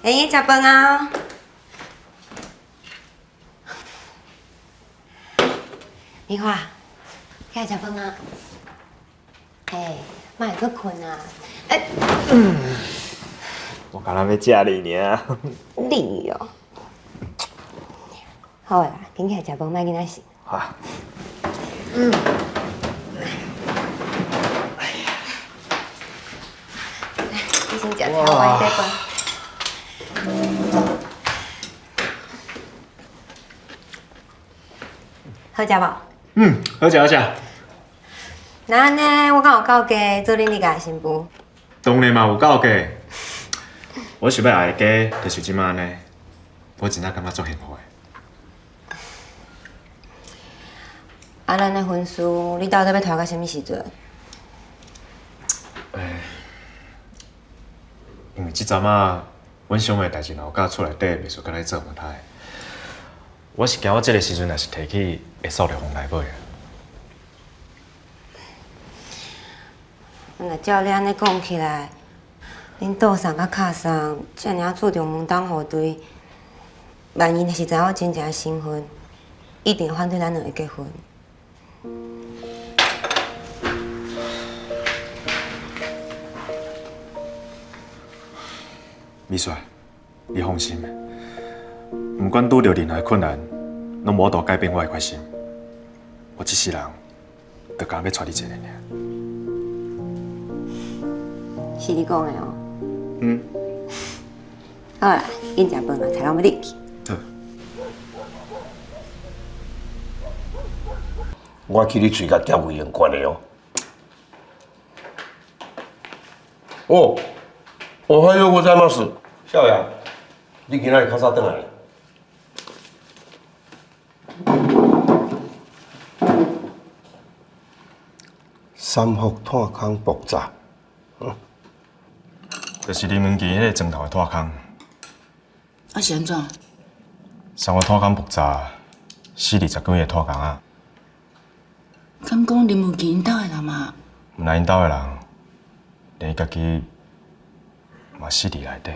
會用食飯啊！美華，起來食飯啊！欸，莫閣睏啊！欸，我敢若欲食你爾。你哦，好啦，緊起來食飯，莫囡仔死。好。嗯。來，你先食菜，我去盥。好食無？嗯，好食好食。那按呢，我敢有夠格做恁李家的新婦？當然嘛有夠格。我想欲愛的家，就是這馬按呢。我真正感覺足幸福的。啊，咱的婚事，你到底欲拖到啥物時陣？欸，因為這陣仔，阮想的代誌若有佮厝內底袂輸敢若做無歹。我是驚我這个時陣若是提起，會掃著風來尾。若照你按呢講起來，恁倒送佮敲送遮爾注重門當戶對，萬一若是知影我真正的身份，一定反對咱兩个結婚。美雪，你放心，毋管拄著任何困難，攏無法度改變我的決心。我這世人，就干焦欲娶你一个爾。是你講的哦。嗯。好啦，緊食飯啊，菜攏欲入去。好。我去你喙角吊胃用悬的哦。哦，おはようございます。少爺，你今仔日較早轉來？三福炭空爆炸，嗯，就是林文琪彼个砖頭的炭空。啊是按怎？三福炭空爆炸，死20幾个炭工仔。敢講林文琪𪜶兜的人嘛？毋但𪜶兜的人，連伊家己嘛死佇內底。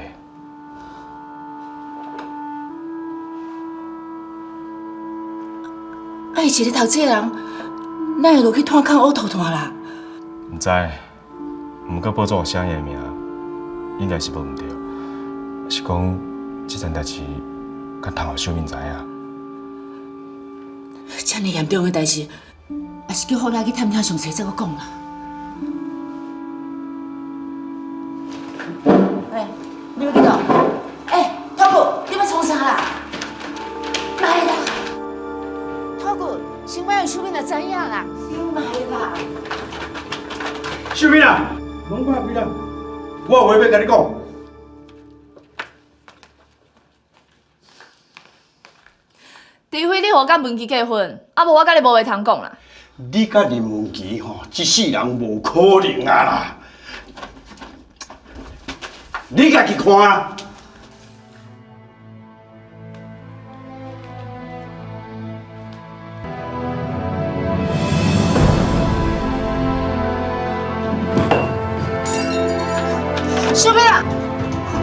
啊，伊一个讀冊人，哪會落去炭空挖塗炭啦？毋知，毋過報紙有寫伊的名，應該是無毋對。是講這層代誌，敢通予秀敏知影？遮爾嚴重的代誌，也是叫福來去探聽詳細再閣講啦。欸，你欲去佗？欸，土骨，你欲創啥啦？來啦！土骨，先莫予秀敏來知影啦，先莫啦。秀敏啊，門關開啦，我有話欲共你講。除非你予我佮文琪結婚，啊無我佮你無話通講啦。你佮林文琪吼，這世人無可能啊啦！你家己看啊。秀敏啊，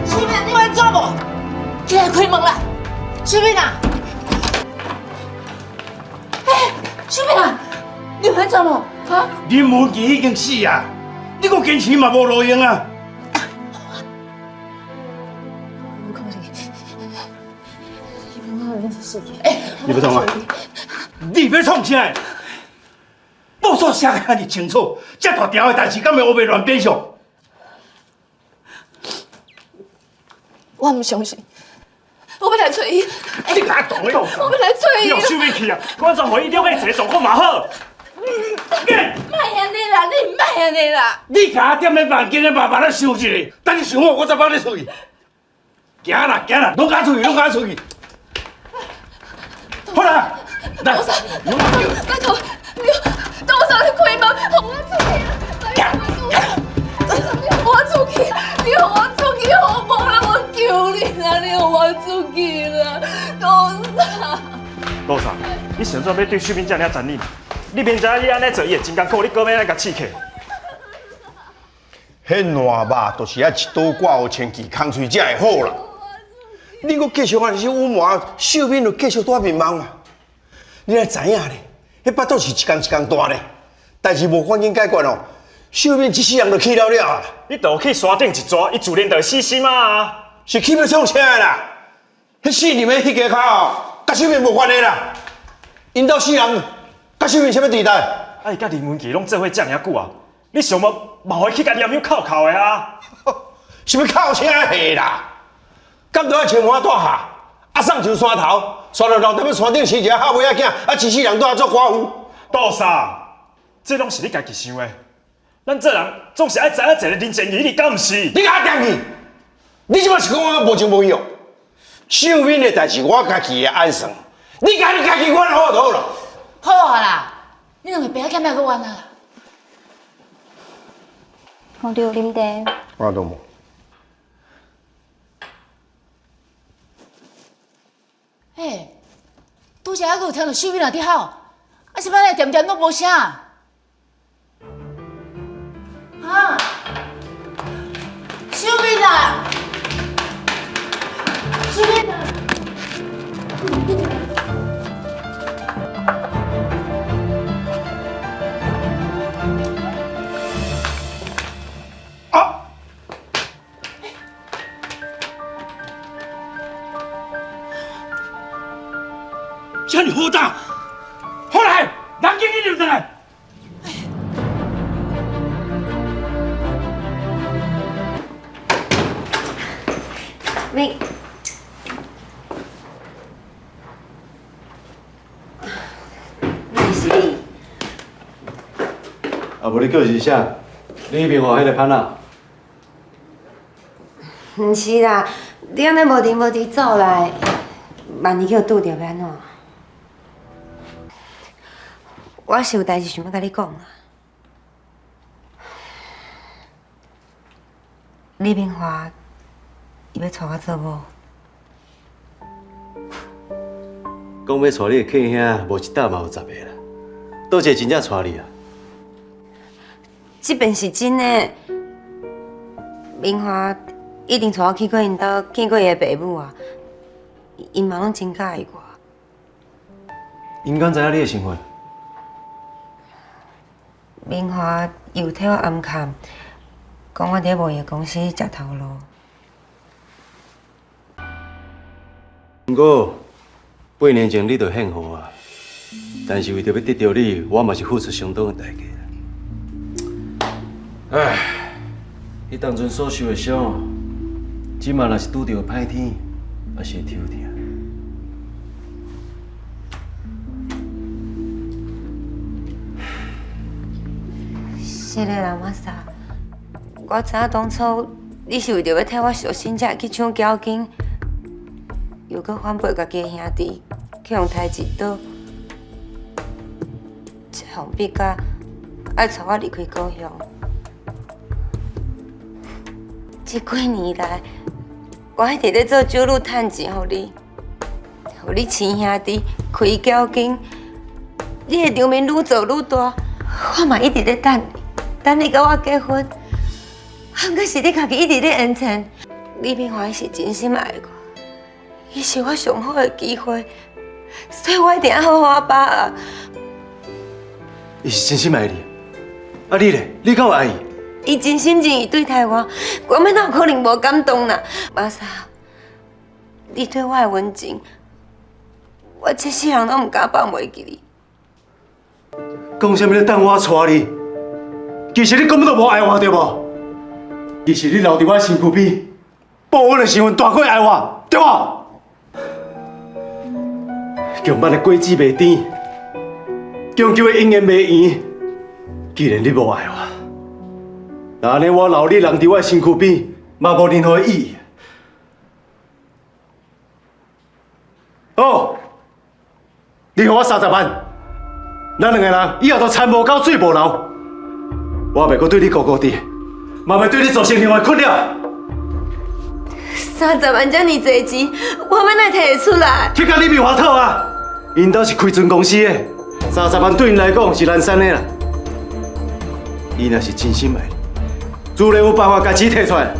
秀敏，你欲按怎無？起來開門啦！秀敏啊！欸，秀敏啊，你欲按怎無？哈？林文琪已經死啊！你閣堅持嘛無路用啊！無可能，欸，你欲創啥？你欲創啥？報紙寫得遮爾清楚，這大條的代誌，敢會烏白亂編上？我毋相信，我欲來揣伊。你共我動的！我欲來揣伊。你予秀敏去啊！我按怎予伊了解一个狀況嘛好。莫按呢啦，你莫按呢啦！你共我踮咧房間咧慢慢仔想一下，等你想好，我再放你出去。行啦，行啦，攏共出去，攏共出去。好啦，來，杜嫂，拜託，你杜嫂，你開門，予我出去啦！你予我出去，你予我出去好無啦？我求你啦，你予我出去啦，杜嫂。杜嫂，你是按怎欲對秀敏遮爾殘忍？你明知影你按呢做，伊會真艱苦，你閣欲按呢共刺客？彼爛肉就是愛一刀割予清氣，空喙才會好啦。你閣繼續按呢隱瞞，秀敏就繼續住眠夢啊！你若知影咧，彼腹肚是一工一工大咧，代誌無趕緊解決哦，秀敏一世人就去了了啊！你就去山頂一逝，伊自然就會死心啊！是去欲創啥的啦？彼死林的彼家跤哦，佮秀敏無關係啦。𪜶兜四人佮秀敏啥物對待？啊，伊佮林文琪攏做伙遮爾久啊，你想無嘛會去共念香哭哭的啊？是欲哭啥戲啦？敢著愛穿碗大下，啊送上山頭，煞就留佇欲山頂生一個蛤尾仔囝，啊一世人都愛做寡婦。杜嫂，這攏是你家己想的。咱做人總是愛知影一个人情義，你敢毋是？你共我恬去！你這擺是講我無情無義哦？秀敏的代誌我家己會按算，你共你家己管好就好啦。好啊啦，你兩个爸仔囝莫閣冤啊啦。我著啉茶。我都無。欸，拄才猶閣有聽著秀敏仔佇吼，啊是欲按呢恬恬攏無聲？啊！秀敏啊！秀敏啊！啊！遮爾好膽，好來，人緊你入來。你，那是你？啊，無你叫是啥？你彼邊予彼个潘仔？毋是啦，你按呢無停無佇走來，萬一去予拄著欲按怎？我是有代誌想欲共你講啦。李明華，伊欲娶我做某。講欲娶你的客兄，無一搭嘛有十个啦，佗一个真正娶你啊？這遍是真的。明華一定帶我去過𪜶兜，見過伊的爸母啊，𪜶嘛攏真佮意我。𪜶敢知影你的身份？明華伊有替我暗崁，講我佇咧貿易公司食頭路。毋過8年前你就獻予我，但是為著欲得著你，我嘛是付出相當的代價。唉，彼當陣所受的傷，這馬若是拄著歹天，也是會抽痛。是的啦，瑪莎，我知影當初你是為著欲替我贖身才會去搶繳金，又閣反背家己的兄弟，去予刣一刀，才予逼甲愛帶我離開高雄。這幾年來，我一直咧做酒女趁錢予你，予你生兄弟，開繳金，你的場面愈做愈大，我嘛一直咧等你，等你佮我結婚。啊，毋過是你家己一直咧延遲。李明華伊是真心愛我，伊是我上好的機會，所以我一定愛好好把握。伊是真心愛你，啊你咧？你敢有愛伊？伊真心真意對待我，我欲哪有可能無感動啦？瑪莎，你對我的溫情，我這世人攏毋敢放袂記你。講啥物咧等我娶你？其實你根本就無愛我，對無？其實你留佇我身軀邊，報阮的身份大過愛我，對無？強挽的果子袂甜，強求的姻緣袂圓。既然你無愛我，那按呢我留你人佇我的身軀邊，嘛無任何意義。好，你予我30萬，咱兩个人以後都田無溝水無流，我袂閣對你孤孤單，嘛袂對你造成任何困擾。30萬遮爾濟錢，我欲哪會摕會出來？去共李明華討啊！𪜶兜是開船公司的，三十萬對𪜶來講是難產的啦。伊若是真心愛你，自然有辦法共錢提出來。